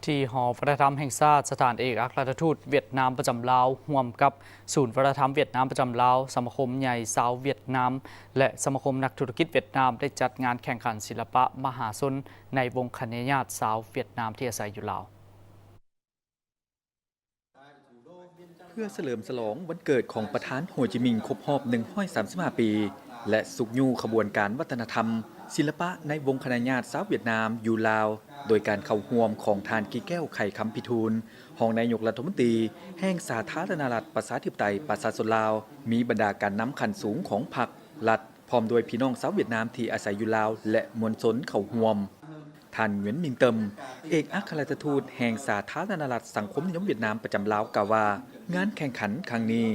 ທີ່ຫໍວັດທະນະທຳແຫ່ງຊາດ, ສະຖານເອກອັກຄະລັດຖະທູດຫວຽດນາມປະຈຳລາວ ຮ່ວມກັບສູນວັດທະນະທຳຫວຽດນາມປະຈຳລາວ, ສະມາຄົມໃຫຍ່ຊາວຫວຽດນາມ ແລະ ສະມາຄົມນັກທຸລະກິດຫວຽດນາມ ໄດ້ຈັດງານແຂ່ງຂັນສິລະປະມະຫາຊົນໃນວົງຄະນະຍາດຊາວຫວຽດນາມທີ່ອາໄສຢູ່ລາວ. ເພື່ອສະເຫຼີມສະຫຼອງວັນເກີດຂອງປະທານໂຮຈິມິງຄົບຮອບໜຶ່ງຮ້ອຍສາມສິບຫ້າປີ ແລະ ຊຸກຍູ້ຂະບວນການວັດທະນະທຳ, ສິລະປະໃນວົງຄະນະຍາດຊາວຫວຽດນາມຢູ່ລາວ ໂດຍການເຂົ້າຮ່ວມຂອງທ່ານ ກີແກ້ວ ໄຂຄຳພິທູນ, ຮອງນາຍົກລັດຖະມົນຕີແຫ່ງສາທາລະນະລັດປະຊາທິປະໄຕປະຊາຊົນລາວ, ມີບັນດາການນຳຂັ້ນສູງຂອງພັກ, ລັດ, ພ້ອມດ້ວຍພີ່ນ້ອງຊາວຫວຽດນາມທີ່ອາໄສຢູ່ລາວ ແລະ ມວນຊົນເຂົ້າຮ່ວມ. ທ່ານ ຫງວຽນ ມິງເຕີມ, ເອກອັກຄະລັດຖະທູດແຫ່ງສາທາລະນະລັດສັງຄົມນິຍົມຫວຽດນາມປະຈຳລາວ ກ່າວວ່າ ງານແຂ່ງຂັນຄັ້ງນີ້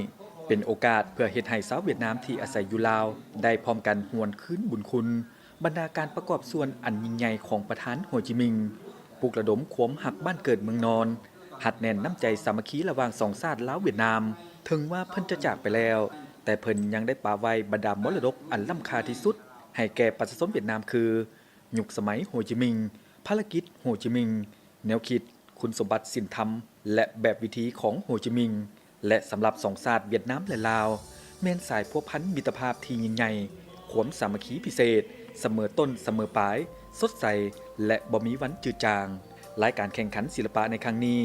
ເປັນໂອກາດເພື່ອເຮັດໃຫ້ຊາວຫວຽດນາມທີ່ອາໄສຢູ່ລາວໄດ້ພ້ອມກັນຫວນຄືນບຸນຄຸນ ບັນດາການປະກອບສ່ວນອັນຍິ່ງໃຫຍ່ຂອງປະທານໂຮຈິມິງ, ປຸກລະດົມຄວາມຮັກບ້ານເກີດເມືອງນອນ, ຮັດແໜ້ນນ້ຳໃຈສາມັກຄີລະຫວ່າງສອງຊາດລາວຫວຽດນາມ. ເຖິງວ່າເພິ່ນຈະຈາກໄປແລ້ວ, ແຕ່ເພິ່ນຍັງໄດ້ປະໄວ້ບັນດາມໍລະດົກອັນລ້ຳຄ່າທີ່ສຸດໃຫ້ແກ່ປະຊາຊົນຫວຽດນາມຄື ຍຸກສະໄໝໂຮຈິມິງ, ພາລະກິດໂຮຈິມິງ, ແນວຄິດ, ຄຸນສົມບັດສິນທຳ ແລະ ແບບວິທີຂອງໂຮຈິມິງ ແລະ ສຳລັບສອງຊາດຫວຽດນາມ ແລະ ລາວ ແມ່ນສາຍພົວພັນມິດຕະພາບທີ່ຍິ່ງໃຫຍ່, ຄວາມສາມັກຄີພິເສດ, ສະເໝີຕົ້ນສະເໝີປາຍ, ສົດໃສ ແລະ ບໍ່ມີວັນຈືດຈາງ. ລາຍການແຂ່ງຂັນສິລະປະໃນຄັ້ງນີ້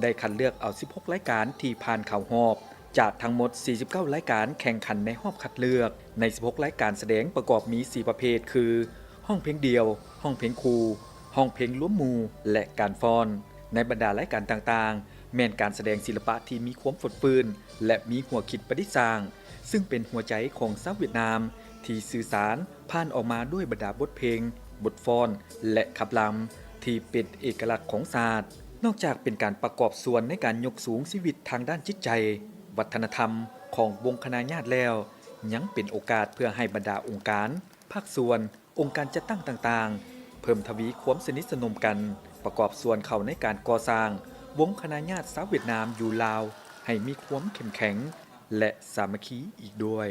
ໄດ້ຄັດເລືອກເອົາສິບຫົກລາຍການທີ່ຜ່ານເຂົ້າຮອບ ຈາກທັງໝົດສີ່ສິບເກົ້າລາຍການແຂ່ງຂັນໃນຮອບຄັດເລືອກ. ໃນສິບຫົກລາຍການສະແດງປະກອບມີສີ່ປະເພດຄື ຮ້ອງເພງດ່ຽວ, ຮ້ອງເພງຄູ່, ຮ້ອງເພງລວມໝູ່ ແລະ ການຟ້ອນ. ໃນບັນດາລາຍການຕ່າງໆ ແມ່ນການສະແດງສິລະປະທີ່ມີຄວາມຟົດຟື້ນ ແລະ ມີຫົວຄິດປະດິດສ້າງ, ຊຶ່ງເປັນຫົວໃຈຂອງຊາວຫວຽດນາມທີ່ສື່ສານຜ່ານອອກມາດ້ວຍບັນດາບົດເພງ, ບົດຟ້ອນ ແລະ ຄຳລຳທີ່ເປັນເອກະລັກຂອງຊາດ. ນອກຈາກເປັນການປະກອບສ່ວນໃນການຍົກສູງຊີວິດທາງດ້ານຈິດໃຈ, ວັດທະນະທຳຂອງວົງຄະນະຍາດແລ້ວ, ຍັງເປັນໂອກາດເພື່ອໃຫ້ບັນດາອົງການ, ພາກສ່ວນ, ອົງການຈັດຕັ້ງຕ່າງໆ ເພີ່ມທະວີຄວາມສະໜິດສະໜົມກັນ, ປະກອບສ່ວນເຂົ້າໃນການກໍ່ສ້າງວົງຄະນະຍາດຊາວຫວຽດນາມຢູ່ລາວໃຫ້ມີຄວາມເຂັ້ມແຂງ ແລະ ສາມັກຄີອີກດ້ວຍ.